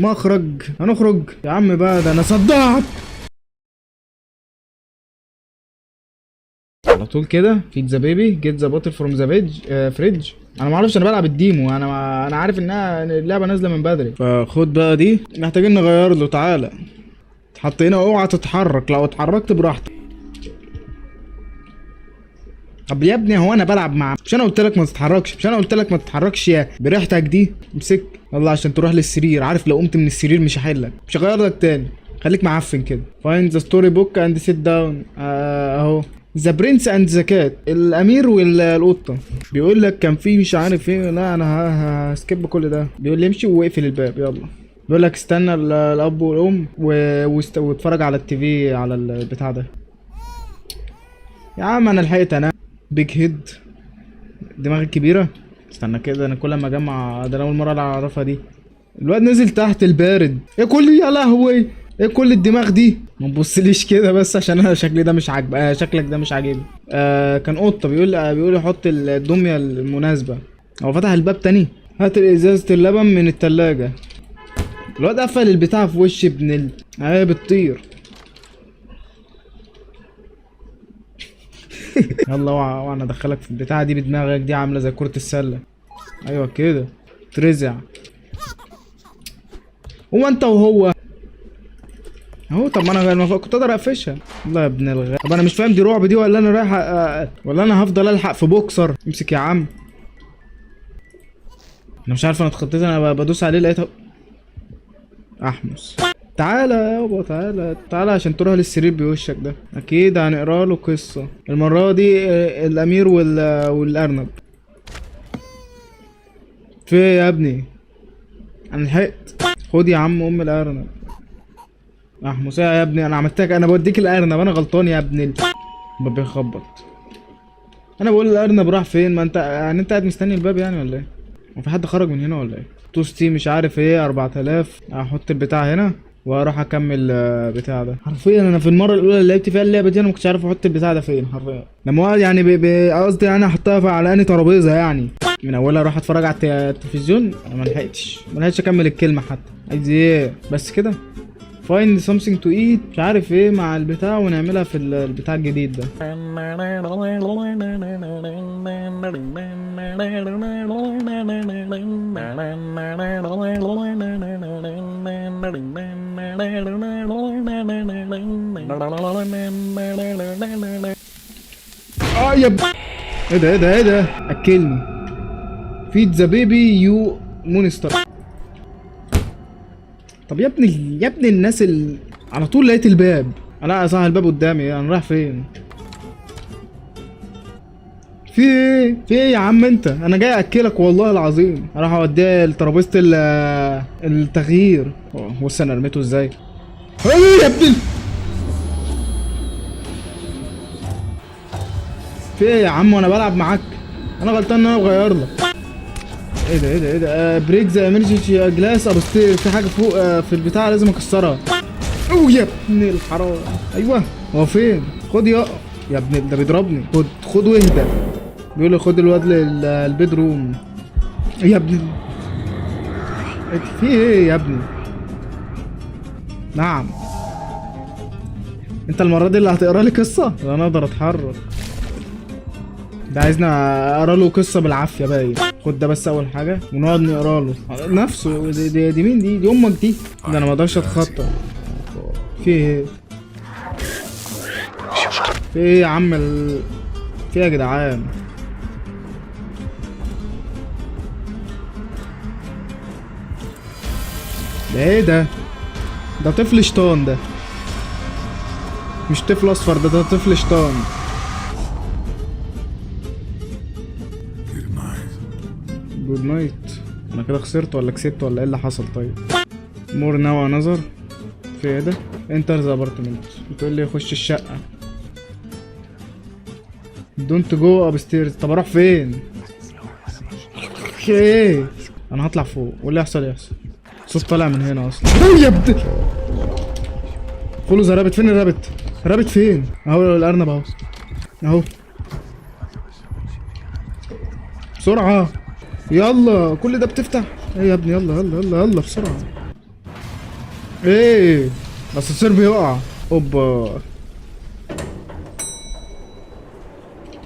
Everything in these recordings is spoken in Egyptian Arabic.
مخرج، هنخرج يا عم بقى، ده انا صدعت على طول كده. feed the baby، get the bottle from the fridge. انا ما اعرفش، انا بلعب ال demo، انا عارف انها اللعبة نازله من بدري. فخد بقى دي، محتاجين نغير له. تعالى حط هنا، اوعى تتحرك، لو اتحركت براحتك. طب يا ابني هو انا بلعب مع، مش انا قلت لك ما تتحركش؟ مش انا قلت لك ما تتحركش يا بريحتك دي؟ امسك يلا عشان تروح للسرير. عارف لو قمت من السرير مش هحلك، مش هغير لك تاني، خليك معفن كده. find the story book and sit down. اهو، the prince and the cat، الامير والقطه. بيقول لك كان في مش عارف ايه. لا، انا ه skip كل ده. بيقول لي امشي واقفل الباب. يلا، بيقول لك استنى الاب والام واتفرج على ال TV على البتاع ده. يا عم انا لحقت انا. big head، دماغ كبيره. استنى كده، انا كل ما اجمع ده، انا اول مرة اعرفها دي. الواد نزل تحت البارد. ايه كل، يا لهوي، ايه كل الدماغ دي؟ ما تبصليش كده بس عشان انا شكلي ده مش عاجب، شكلك ده مش عاجبني. كان قطه. بيقول يحط الدمية المناسبه. هو فتح الباب تاني. هات ازازة اللبن من التلاجة. الواد قفل البتاع في وش ابن ال، اهي بتطير. يلا اوعى اوعى انا ادخلك في البتاعه دي بدماغك دي، عامله زي كرة السلة. ايوه كده ترزع. هو انت وهو اهو. طب ما انا المفروض كنت اقدر اقفشها. الله يا ابن الغ. طب انا مش فاهم دي رعب دي ولا انا رايح ولا انا هفضل الحق في بوكسر؟ امسك يا عم. انا مش عارف، انا اتخضيت، انا بدوس عليه لقيتها احمس. تعالى يابا، تعالى تعالى عشان تروح للسرير بوشك ده. اكيد هنقرا له قصة المرة دي. الامير والارنب. في ايه يا ابني؟ انا لحقت. خد يا عم ام الارنب. احمس يا ابني، انا عملتك، انا بوديك الارنب، انا غلطان يا ابن الباب بيخبط. انا بقول الارنب راح فين؟ ما انت يعني انت قاعد مستني الباب يعني ولا ايه؟ هو في حد خرج من هنا ولا ايه؟ توستي مش عارف ايه 4000. احط البتاع هنا واروح اكمل بتاع ده. حرفيا انا في المرة الاولى اللي لعبت فيها اللعبة دي انا ما كنتش عارف احط البتاع ده فين حرفيا. لما هو يعني قصدي يعني احطها على انهي ترابيزة يعني. من اولها اروح اتفرج على التلفزيون. انا ما لحقتش اكمل الكلمة حتى. عايز ايه بس كده؟ find something to eat مش عارف ايه مع البتاع ونعملها في البتاع الجديد ده. اه يا ايه ده ايه ده ايه ده؟ اكلني. feed the baby you monster. طب يا ابني، يا ابن الناس على طول لقيت الباب. انا صح الباب قدامي، انا رايح فين؟ في ايه؟ في ايه يا عم انت؟ انا جاي اكلك والله العظيم. اروح اوديها لترابيزه التغيير. بص انا رميته ازاي. ايه يا ابن في ايه يا عم؟ وانا بلعب معاك؟ انا غلطان ان انا بغير لك. ايه ده ايه ده ايه ده؟ break the emergency glass upstairs. في حاجة فوق، في البتاع لازم اكسرها. اوه يا ابن الحرام. ايوه هو فين؟ خد يا ابن ده بيضربني. خد خد واهدى. بيقول لي خد الواد لل bedroom. يا ابن في ايه يا ابني؟ نعم انت المرة دي اللي هتقرا لي قصة؟ انا اقدر اتحرك. ده عايزنا اقرا له قصة بالعافية باين. خد ده بس اول حاجة ونقعد نقرا له نفسه. دي مين دي؟ دي امك دي؟ ده انا ما اقدرش اتخطى. في ايه؟ في ايه يا عم في ايه يا جدعان؟ ده ايه ده؟ ده طفل شيطان، ده مش طفل اصفر، ده طفل شيطان. good night. انا كده خسرت ولا كسبت ولا ايه اللي حصل؟ طيب more now another. في ايه ده؟ enter the apartment. بتقول لي خش الشقة. don't go upstairs. طب اروح فين؟ ايه؟ انا هطلع فوق واللي يحصل يحصل. صوت طالع من هنا اصلا. ايه يا ابن follow the rabbit. فين ال rabbit؟ ال rabbit فين؟ اهو الارنب اهو اهو. بسرعة يلا، كل ده بتفتح ايه يا ابني؟ يلا يلا يلا يلا بسرعة. ايه الاسانسير بيقع. اوبا،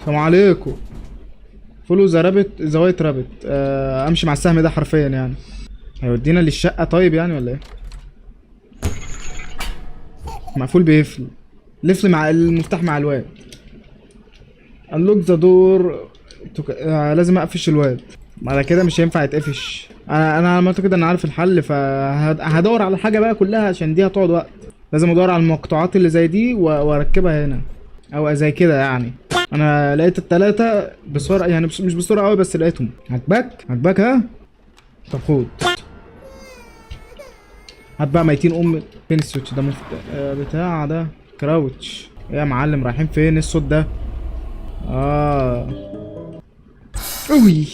السلام عليكم. follow the rabbit، the white rabbit. امشي مع السهم ده حرفيا يعني. هيودينا للشقة طيب يعني ولا ايه؟ مقفول بقفل. لف مع المفتاح مع الواد. unlock the door. لازم اقفش الواد. على كده مش هينفع يتقفش. انا على ما اعتقد انا عارف الحل، فهدور على حاجة بقى كلها عشان دي هتقعد وقت. لازم ادور على المقطوعات اللي زي دي واركبها هنا او زي كده يعني. انا لقيت التلاتة بسرعة يعني، مش بسرعة قوي بس لقيتهم. عجبك؟ عجبك؟ ها؟ طب خد، هات بقى ميتين ام. فين ال switch ده؟ بتاع ده crouch. ايه يا معلم، رايحين فين؟ إيه الصوت ده؟ اوي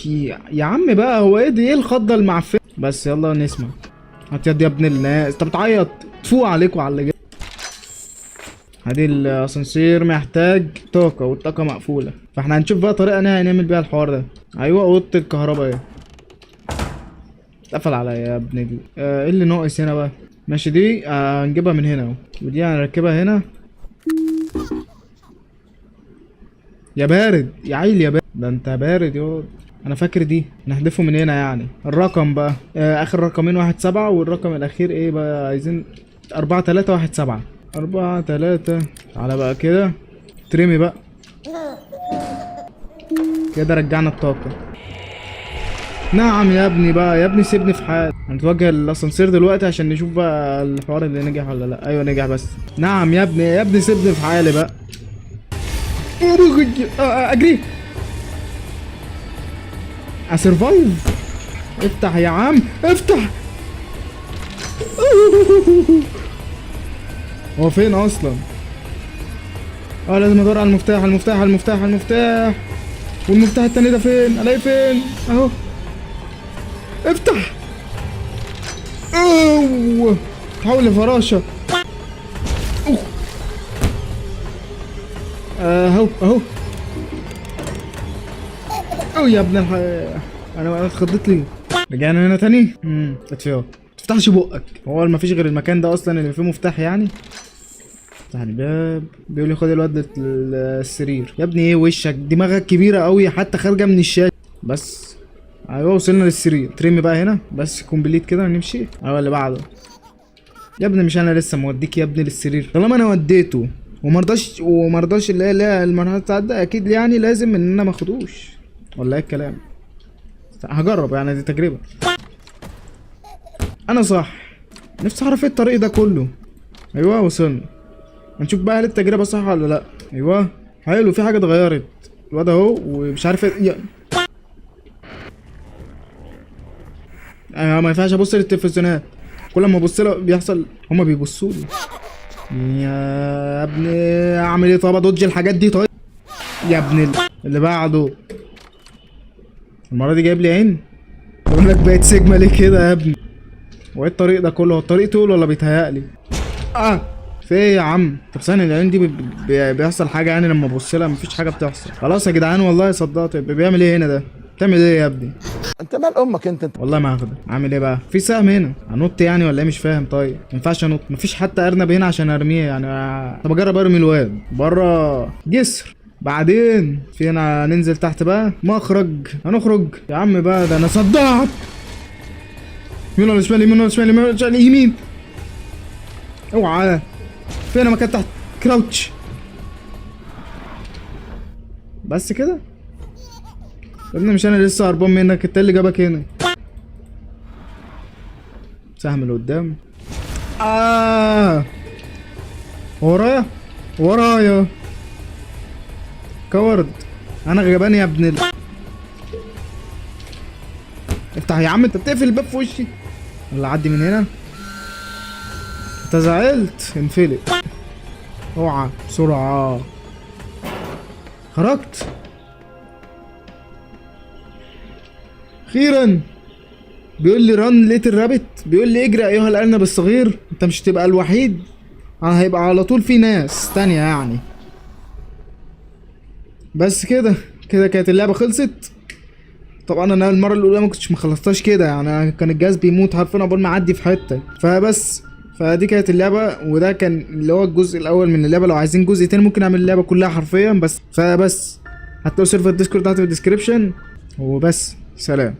يا عم بقى، هو ايه دي؟ ايه الخضه المعفنه؟ بس يلا نسمع. هات يد يا ابن الناس، انت بتعيط. تفوق عليكم على اللي جاي. ادي الاسانسير محتاج طاقة والطاقة مقفولة، فاحنا هنشوف بقى طريقة نعمل بيها الحوار ده. ايوه، اوضة الكهرباء ايه؟ اتقفل عليا يا ابن دي. ايه اللي ناقص هنا بقى؟ ماشي، دي هنجيبها من هنا اهو، ودي هنركبها هنا. يا بارد يا عيل يا بارد، ده انت بارد يا. انا فاكر دي نحذفه من هنا يعني. الرقم بقى اخر رقمين 1 7، والرقم الاخير ايه بقى؟ عايزين 4 3 1 7. 4 3. تعالى بقى كده ترمي بقى كده. رجعنا الطاقة. نعم يا ابني بقى، يا ابني سيبني في حالي. هنتوجه للاسانسير دلوقتي عشان نشوف بقى الحوار اللي نجح ولا لا. ايوه نجح. بس نعم يا ابني، يا ابني سيبني في حالي بقى. اجري، ا survive. افتح يا عم افتح. هو فين اصلا؟ لازم ادور على المفتاح، المفتاح، المفتاح، المفتاح. والمفتاح التاني ده فين؟ الاقي فين؟ اهو. افتح. اوه تحول لفراشة. اوه اهو اهو. اوه يا ابن الح... انا اتخضيت ليه؟ رجعنا هنا تاني. اطفي اهو. تفتحش بقك. هو ما فيش غير المكان ده اصلا اللي فيه مفتاح يعني. افتح الباب. بيقول لي خد الواد السرير. يا ابني ايه وشك؟ دماغك كبيرة قوي حتى خارجة من الشاشة. بس ايوه وصلنا للسرير. ترمي بقى هنا بس complete كده نمشي. ايوه اللي بعده. يا ابني مش انا لسه موديك يا ابني للسرير؟ طالما انا وديته ومرضاش اللي هي المرحلة تعدي، اكيد يعني لازم ان انا ماخدوش ولا ايه الكلام؟ هجرب يعني، دي تجربه. انا صح نفسي اعرف ايه الطريق ده كله. ايوه وصلنا. هنشوف بقى هل التجربة صح ولا لا. ايوه حلو، في حاجة اتغيرت. الواد اهو ومش عارف ايه. ما ينفعش ابص للتلفزيونات، كل ما ابص له بيحصل هما بيبصوا لي. يا ابني اعمل ايه؟ طب ا dodge الحاجات دي. طيب يا ابن اللي بعده المرة دي جايب لي عين. بقول لك بقيت سيجما ليه كده يا ابني؟ وايه الطريق ده كله؟ هو الطريق طول ولا بيتهيألي؟ في ايه يا عم؟ طب ثانية، العين دي بيحصل حاجة يعني لما ابص لها؟ مفيش حاجة بتحصل. خلاص يا جدعان والله صدقت. بيعمل ايه هنا ده؟ بتعمل ايه يا ابني؟ انت مال امك انت؟ انت والله ما هاخده. عامل ايه بقى؟ في سهم هنا، هنط يعني ولا ايه؟ مش فاهم. طيب ما ينفعش انط، مفيش حتى ارنب هنا عشان ارميه يعني. طب اجرب ارمي الواد بره جسر. بعدين في هنا ننزل تحت بقى مخرج، هنخرج يا عم بقى. ده انا صدعت. يمين ولا شمال؟ يمين ولا شمال؟ يمين ولا شمال؟ يمين. اوعى، في هنا مكان تحت. crouch بس كده يا ابني. مش انا لسه هربان منك؟ انت اللي جابك هنا. سهم لقدام. ورايا ورايا coward. انا غبان يا ابن افتح يا عم، انت بتقفل الباب في وشي. اللي عدي من هنا. انت زعلت؟ انفلت. اوعى بسرعة. خرجت اخيرا. بيقول لي run little rabbit، بيقول لي اجري ايها الارنب الصغير. انت مش هتبقى الوحيد، هيبقى على طول في ناس تانية يعني. بس كده كده كانت اللعبة خلصت. طبعا انا المرة الاولى ما كنتش مخلصتهاش كده يعني، كان الجهاز بيموت حرفيا قبل ما اعدي في حتة. فبس فدي كانت اللعبة، وده كان اللي هو الجزء الاول من اللعبة. لو عايزين جزء تاني ممكن اعمل اللعبة كلها حرفيا. بس فبس هتلاقوا server Discord تحت في ال description، وبس سلام.